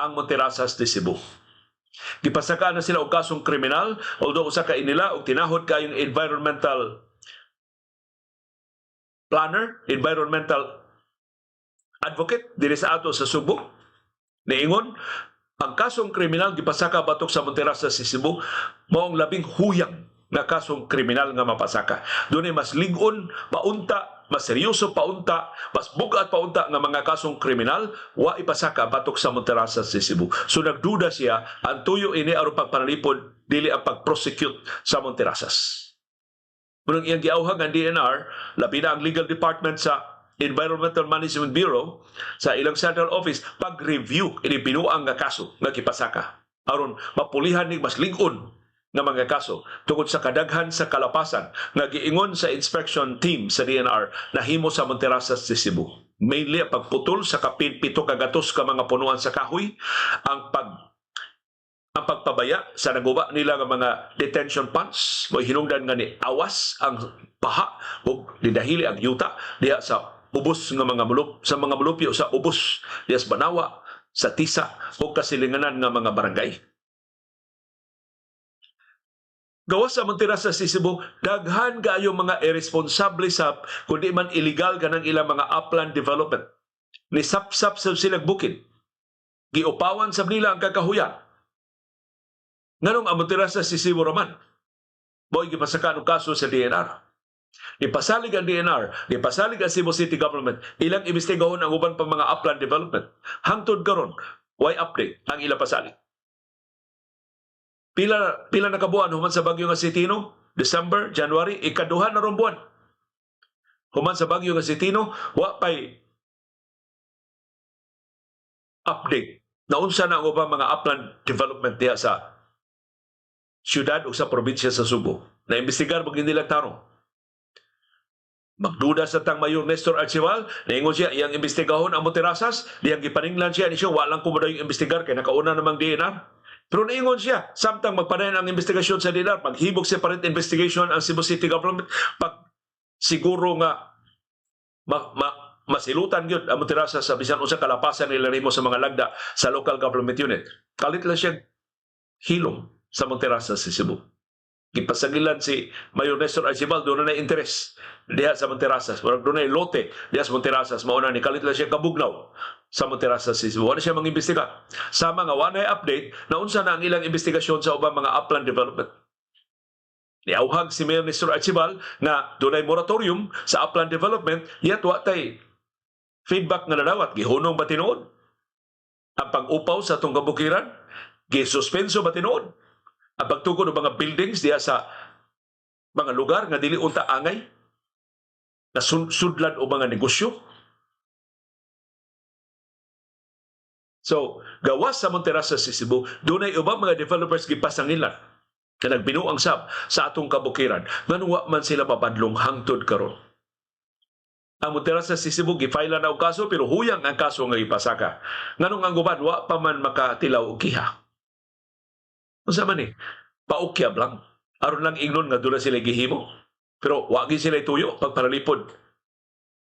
ang Monterrazas de Cebu. Gipasaka na sila og kasong kriminal, although usa ka inila og tinahod kayong environmental planner, environmental advocate diri sa ato sa Subo. Niingon, ang kasong kriminal gipasaka batok sa Monterrazas sa Cebu mao ang labing huyang nga kasong kriminal nga mapasaka. Dunay mas lig-on paunta, mas seryoso paunta, mas bugat paunta nga mga kasong kriminal, wa ipasaka batok sa Monterrazas sa Cebu. So nagduda siya, ang tuyo ini aron pagpanalipod, dili ang pag-prosecute sa Monterrazas. Munang iyang giawhag ang DENR, labi na ang legal department sa Environmental Management Bureau sa ilang central office, pag-review ini binuang nga kaso nga gipasaka aron mapulihan ni mas lig-on nga mga kaso tungod sa kadaghan sa kalapasan nga giingon sa inspection team sa DENR nahimo sa Monterrazas de Cebu. Mainly ang pagputol sa kapin 700 ka mga punuan sa kahoy, ang pagpabaya sa naguba nila nga mga detention ponds, mo hinungdan nga ni awas ang baha ug nidahili ang yuta diha sa ubos nga mga mulup sa mga mulupyo sa ubos diha sa Banawa, sa Tisa ug kasilinganan nga mga barangay. Gawas sa Monterrazas sa Cebu, daghan kaayo mga irresponsable sa kundi man illegal kanang ilang mga upland development. Ni sapsap sa silag bukid. Giupawan sab nila ang kakahuyan. Nganong ang Monterrazas sa Cebu raman mo'y gipasakan og kaso sa DENR? Nipasalig ang DENR, nipasalig ang Cebu City Government, ilang imbestigahon ang uban pa mga upland development. Hangtod karon, way update ang ilang pasalig. Pila pila na kabuan human sa bagyo nga si Tino? December, January, ikaduha na rong buwan. Human sa bagyo nga si Tino, wa pay update. Naunsa na ang ubang mga upland development diha sa syudad o sa probinsya sa Subo? Naimbestigar ba nila tarong? Magduda sa tang Mayor Nestor Archival, naingon siya, iyang imbestigahon ang Monterrazas, diyang gipaninglan siya, ni siya, walang kumo yung imbestigar, kay nakauna namang DENR. Pero naingon siya, samtang magpadayon ang investigasyon sa DENR, maghibog separate investigation ang Cebu City Government, pag siguro nga masilutan gyud ang Monterrazas sa bisan unsa kalapasan nila nimo sa mga lagda sa local government unit. Kalit lang siya hilom sa Monterrazas sa Cebu. Gipasagilan si Mayor Nestor Archival, doon na interes diha sa Monterrazas. Murag doon na lote diha sa Monterrazas. Mao na ni kalit lang siya kabugnaw sa Monterrazas sa Cebu. Wala siya mangimbestiga. Sa mga wala update na unsa na ang ilang investigasyon sa ubang mga upland development. Niauhag si Mayor Nestor Archival nga dunay moratorium sa upland development, yet wa tay feedback nga nadawat. Gihunong ba tinuod ang pag-upaw sa atong kabukiran? Gisuspenso ba tinuod ang pagtukod og mga buildings diha sa mga lugar nga dili unta angay na sudlan o mga negosyo? So, gawas sa Monterrazas sa Cebu, dunay ubang mga developers gipasangilan na nagbinuang sab sa atong kabukiran nganong wa man sila mapadlong hangtod karon. Ang Monterrazas sa Cebu gi-file na og kaso, pero huyang ang kaso nga gipasaka. Nganong ang uban wa pa man makatilaw og kiha? Unsa man ni? Paukyab lang. Aron lang ingnon nga doon na sila gihimo. Pero wa gyud sila tuyo pagparalipod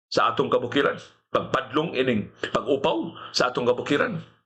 sa atong kabukiran. Pagpadlong ining pag-upaw sa atong kabukiran.